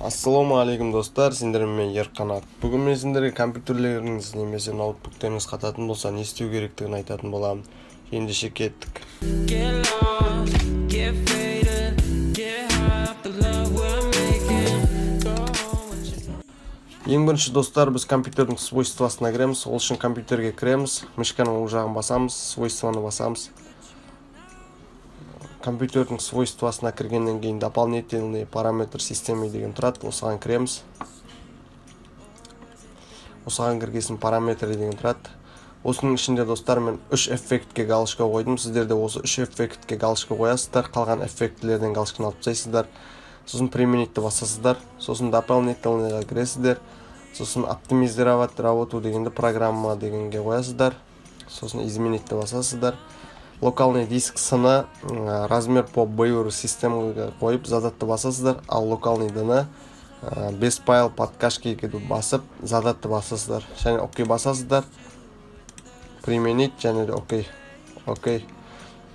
Ассалаумағалейкум, достар! Сендермен мен, Ерқанат. Бүгін мен сендерге компьютерлеріңіз немесе ноутбуктеріңіз қататын болса, не істеу керектігін айтатын боламын. Ендеше, кеттік. Get lost, get faded, get high off the love we're making. Go home with your Ең бірінші, достар, біз компьютердің свойствосына кіреміз. Ол үшін компьютерге кіреміз, мышканың оң жағын басамыз, свойствоны басамыз. Компьютердің свойствосына кіргеннен кейін «Дополнительный параметр системы» деген тұрады, осыған кіреміз. Осыған кіргесін «Параметры» деген тұрады. Осының ішінде, достар, мен үш эффектке галочка қойдым. Сіздер де осы үш эффектке галочка қоясыздар, қалған эффектілерден галочканы алып тастайсыздар. Сосын «Применить» басасыздар. Сосын «Дополнительный» ға кіресіздер. Сосын «Оптимизировать работу» дегенді «Программа» дегенге қоясыздар. Сосын «Изменить» басасыздар. Локальный диск C-ны «Размер по выбору системы» ға қойып, «Задать» ты басасыздар. Ал локальный D-ны «Без файл подкачки» басып, «Задать» ты басасыздар және «Окей» басасыздар. «Применить» және де «Окей», «Окей».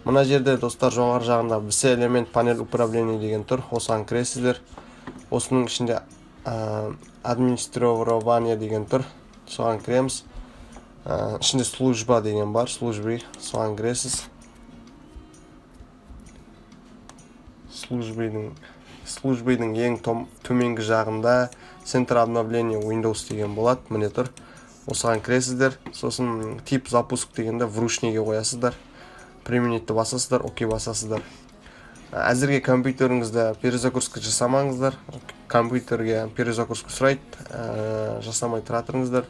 Мына жерде, достар, жоғары жағында «Все элемент панель управления» деген тұр, осыған кіресіздер. Осының ішінде «Администрирование» деген тұр, соған кіреміз. Ішінде «Служба» деген бар, «Службы», соған кіресіз. Службының ең төменгі жағында «Центр обновления Windows» деген болады, міне, тұр, осыған кіресіздер. Сосын «Тип запуск» дегенде «Вручную» ге қоясыздар. «Применить» ті басасыздар, «Окей» басасыздар. Әзірге компьютеріңізді перезагрузка жасамаңыздар. Компьютерге перезагрузка сұрайды, жасамай тұра тұрыңыздар.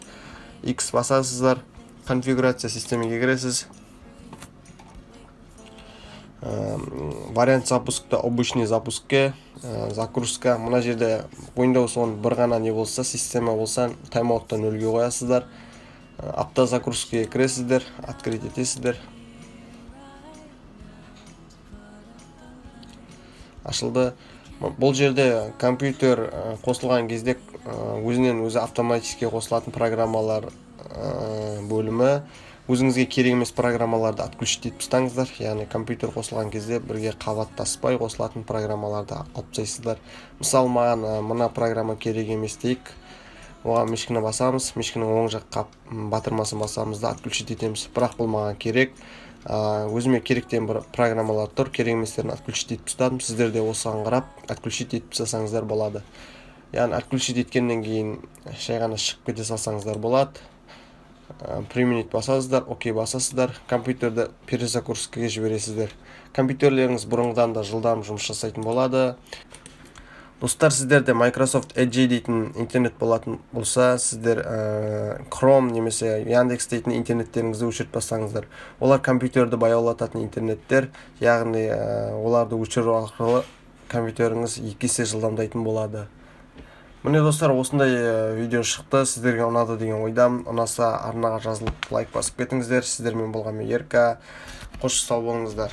X басасыздар, «Конфигурация системы» ге кіресіз. Вариант запуск та «Обычный запуск» ке, загрузка мына жерде Windows 10 бір ғана не болса, система болса, тайм-аутта нөлге қоясыздар. Автозагрузка ға кіресіздер, открыть етесіздер, ашылды. Бұл жерде компьютер қосылған кезде өзінен өзі автоматически қосылатын программалар бөлімі. Өзіңізге керек емес программаларды отключить етіп тастаңыздар, яғни компьютер қосылған кезде бірге қабаттаспай қосылатын программаларды алып тастайсыздар. Мысалы, маған мына программа керек емес дейік. Оған мышканы басамыз, мышканың оң жақ батырмасын басамыз да, отключить етеміз. Бірақ бұл маған керек. Өзіме керек деген бір программалар тұр, керек еместерін отключить етіп тастадым. Сіздер де осыған қарап отключить етіп тастасаңыздар болады. Яғни отключить еткеннен кейін жай ғана шығып кете салсаңыздар болады. Применить басасыздар, «Окей» басасыздар, компьютерді перезагрузка ға жібересіздер. Компьютерлеріңіз бұрынғыдан да жылдам жұмыс жасайтын болады. Достар, сіздерде Microsoft Edge дейтін интернет болатын болса, сіздер Chrome немесе Яндекс дейтін интернеттеріңізді өшіріп тастаңыздар. Олар компьютерді баяулататын интернеттер, яғни оларды өшіру арқылы компьютеріңіз екі есе жылдамдайтын болады. Міне, достар, осындай видео шықты. Сіздерге ұнады деген ойдамын. Ұнаса, арнаға жазылып, лайк басып кетіңіздер. Сіздермен болған мен, Ерка. Қош, сау болыңыздар.